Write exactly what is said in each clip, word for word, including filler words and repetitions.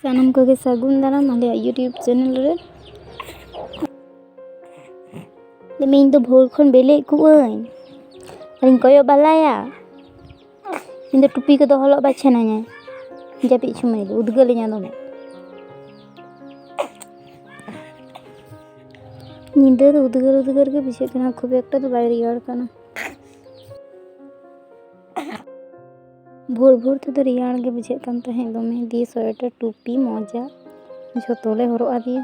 ᱥᱟᱱᱟᱢ ᱠᱚᱜᱮ ᱥᱟᱹᱜᱩᱱ ᱫᱟᱨᱟᱢ ᱟᱞᱮᱭᱟᱜ YouTube ᱪᱮᱱᱮᱞ ᱨᱮ᱾ ᱞᱟᱹᱭ ᱢᱮ, ᱤᱧ ᱫᱚ ᱵᱷᱳᱨ ᱠᱷᱚᱱ ᱵᱮᱞᱮᱫ ᱠᱚᱜ ᱟᱹᱧ ᱟᱨᱤᱧ ᱠᱚᱭᱚᱜ ᱵᱟᱞᱟᱭᱟ᱾ ᱤᱧ ᱫᱚ ᱴᱩᱯᱤ ᱠᱚᱫᱚ ᱦᱚᱨᱚᱜ ᱵᱟᱭ ᱥᱟᱱᱟᱧᱟ ᱡᱟᱹᱯᱤᱫ ᱥᱚᱢᱚᱭ ᱫᱚ, ᱩᱫᱽᱜᱟᱹᱨᱤᱧᱟ ᱫᱚᱢᱮ᱾ ᱧᱤᱫᱟᱹ ᱫᱚ ᱩᱫᱽᱜᱟᱹᱨ ᱩᱫᱽᱜᱟᱹᱨ ᱜᱮ ᱵᱩᱡᱷᱟᱹᱜ ᱠᱟᱱᱟ, ᱠᱷᱩᱵ ᱮᱠᱴᱟ ᱫᱚ ᱵᱟᱭ ᱨᱮᱭᱟᱲ ᱠᱟᱱᱟ᱾ ᱵᱷᱳᱨ ᱵᱷᱳᱨ ᱛᱮᱫᱚ ᱨᱮᱭᱟᱲ ᱜᱮ ᱵᱩᱡᱷᱟᱹᱜ ᱠᱟᱱ ᱛᱟᱦᱮᱸᱫ ᱫᱚᱢᱮ, ᱫᱤᱭᱮ ᱥᱳᱭᱮᱴᱟᱨ, ᱴᱩᱯᱤ, ᱢᱚᱡᱟ ᱡᱷᱚᱛᱚ ᱞᱮ ᱦᱚᱨᱚᱜ ᱟᱫᱮᱭᱟ᱾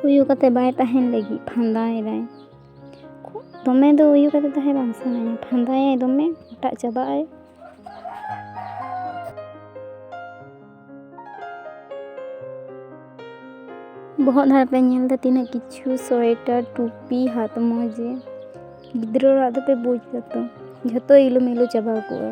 ᱩᱭᱩ ᱠᱟᱛᱮ ᱵᱟᱭ ᱛᱟᱦᱮᱱ ᱞᱟᱹᱜᱤᱫ, ᱯᱷᱟᱸᱫᱟᱭᱮᱫᱟᱭ᱾ ᱫᱚᱢᱮ ᱫᱚ ᱩᱭᱩ ᱠᱟᱛᱮ ᱛᱟᱦᱮᱸ ᱵᱟᱝ ᱥᱟᱱᱟᱧᱟ, ᱯᱷᱟᱸᱫᱟᱭᱟᱭ ᱫᱚᱢᱮ, ᱚᱴᱟᱜ ᱪᱟᱵᱟᱜ ᱟᱭ᱾ ᱵᱚᱦᱚᱜ ᱫᱷᱟᱨᱮ ᱯᱮ ᱧᱮᱞ ᱮᱫᱟ ᱛᱤᱱᱟᱹᱜ ᱠᱤᱪᱷᱩ ᱥᱳᱭᱮᱴᱟᱨ, ᱴᱩᱯᱤ, ᱦᱟᱛ ᱢᱚᱡᱮ᱾ ᱜᱤᱫᱽᱨᱟᱹ ᱚᱲᱟᱜ ᱫᱚᱯᱮ ᱵᱩᱡᱽ ᱫᱟᱛᱚ, ᱡᱷᱚᱛᱚ ᱮᱞᱳ ᱢᱮᱞᱳ ᱪᱟᱵᱟ ᱠᱚᱜᱼᱟ᱾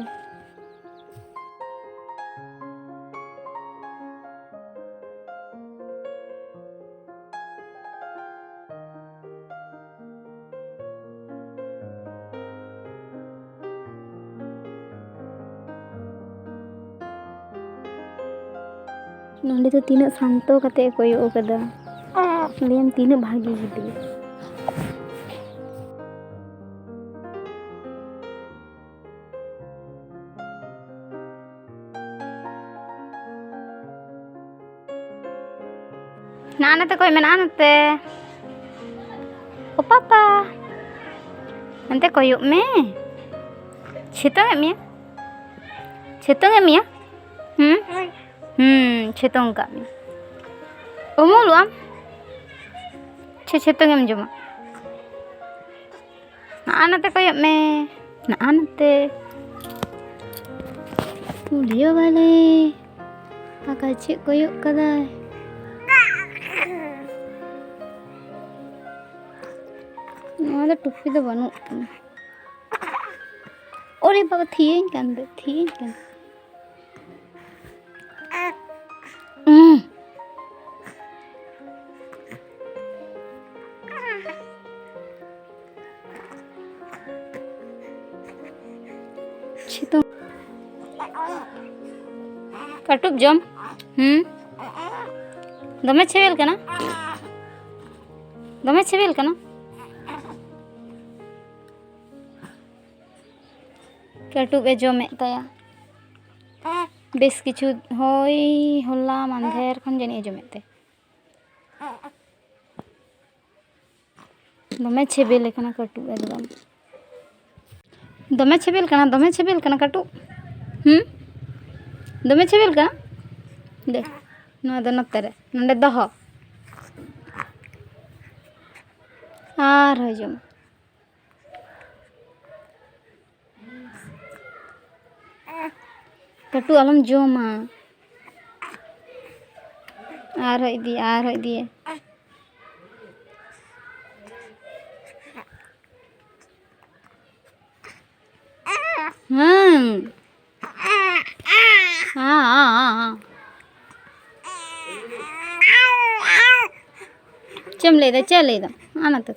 ᱱᱚᱸᱰᱮ ᱫᱚ ᱛᱤᱱᱟᱹᱜ ᱥᱟᱱᱛᱚ ᱠᱟᱛᱮ ᱮ ᱠᱚᱭᱚᱜ ᱟᱠᱟᱫᱟ᱾ ᱞᱟᱹᱭᱟᱢ ᱛᱤᱱᱟᱹᱜ ᱵᱷᱟᱜᱮ ᱜᱤᱫᱽᱨᱟᱹ᱾ ᱱᱟ ᱱᱚᱛᱮ ᱠᱚᱭᱚᱜ ᱢᱮ, ᱱᱟ ᱱᱚᱛᱮ᱾ ᱳ ᱯᱟᱯᱟ, ᱱᱚᱛᱮ ᱠᱚᱭᱚᱜ ᱢᱮ᱾ ᱥᱤᱛᱩᱝ ᱮᱫ ᱢᱮᱭᱟ? ᱥᱤᱛᱩᱝ ᱮᱫ ᱢᱮᱭᱟ? ᱦᱩᱸ? ᱦᱩᱸ, ᱥᱤᱛᱩᱝ ᱠᱟᱜ ᱢᱮ᱾ ᱩᱢᱩᱞᱚᱜ ᱟᱢ? ᱪᱮ ᱥᱤᱛᱩᱝ ᱮᱢ ᱡᱚᱢᱟ? ᱱᱟ ᱱᱚᱛᱮ ᱠᱚᱭᱚᱜ ᱢᱮ, ᱱᱟ ᱱᱚᱛᱮ᱾ ᱩᱞᱮ ᱵᱟᱵᱟᱞᱮ, ᱟᱠᱟ ᱪᱮᱫ ᱠᱚᱭᱚᱜ ᱠᱟᱫᱟᱭ? ᱱᱚᱣᱟ ᱫᱚ ᱴᱩᱯᱤ ᱫᱚ ᱵᱟᱹᱱᱩᱜ ᱛᱟᱢᱟ᱾ ᱚᱨᱮ ᱵᱟᱵᱟ, ᱛᱷᱤᱭᱟᱹᱧ ᱠᱟᱱ ᱫᱚ, ᱛᱷᱤᱭᱟᱹᱧ ᱠᱟᱱ᱾ ᱩᱸ᱾ ᱥᱤᱛᱩᱝ᱾ ᱠᱟᱹᱴᱩᱵ ᱡᱚᱢ᱾ ᱦᱩᱸ᱾ ᱫᱚᱢᱮ ᱥᱤᱵᱤᱞ ᱠᱟᱱᱟ? ᱫᱚᱢᱮ ᱥᱤᱵᱤᱞ ᱠᱟᱱᱟ? ᱠᱟᱹᱴᱩᱵ ᱮ ᱡᱚᱢᱮᱫ ᱛᱟᱭᱟ᱾ ᱵᱮᱥ ᱠᱤᱪᱷᱩ ᱦᱳᱭ ᱦᱚᱞᱟ ᱢᱟᱱᱫᱷᱮᱨ ᱠᱷᱚᱱ ᱡᱟᱹᱱᱤᱡ ᱮ ᱡᱚᱢᱮᱫ ᱛᱮ᱾ ᱫᱚᱢᱮ ᱥᱤᱵᱤᱞᱮ ᱠᱟᱱᱟ ᱠᱟᱹᱴᱩᱵ ᱮᱠᱫᱚᱢ᱾ ᱫᱚᱢᱮ ᱥᱤᱵᱤᱞ ᱠᱟᱱᱟ, ᱫᱚᱢᱮ ᱥᱤᱵᱤᱞ ᱠᱟᱱᱟ ᱠᱟᱹᱴᱩᱵ᱾ ᱦᱩᱸ? ᱫᱚᱢᱮ ᱥᱤᱵᱤᱞ ᱠᱟᱱᱟ? ᱫᱮ, ᱱᱚᱣᱟ ᱫᱚ ᱱᱚᱛᱮ ᱨᱮ, ᱱᱚᱰᱮ ᱫᱚᱦᱚ᱾ ᱟᱨᱦᱚᱸ ᱡᱚᱢ᱾ ᱠᱟᱹᱴᱩ, ᱟᱞᱚᱢ ᱡᱚᱢᱟ᱾ ᱟᱨᱦᱚᱸ ᱤᱫᱤᱭᱟ, ᱟᱨᱦᱚᱸ ᱤᱫᱤᱭᱟ᱾ ᱦᱩᱸ᱾ ᱦᱮᱸ, ᱦᱮᱸ, ᱦᱮᱸ, ᱦᱮᱸ᱾ ᱪᱮᱫ ᱮᱢ ᱞᱟᱹᱭᱫᱟ? ᱪᱮᱫ ᱮ ᱞᱟᱹᱭᱫᱟ? ᱚᱱᱟ ᱛᱮ᱾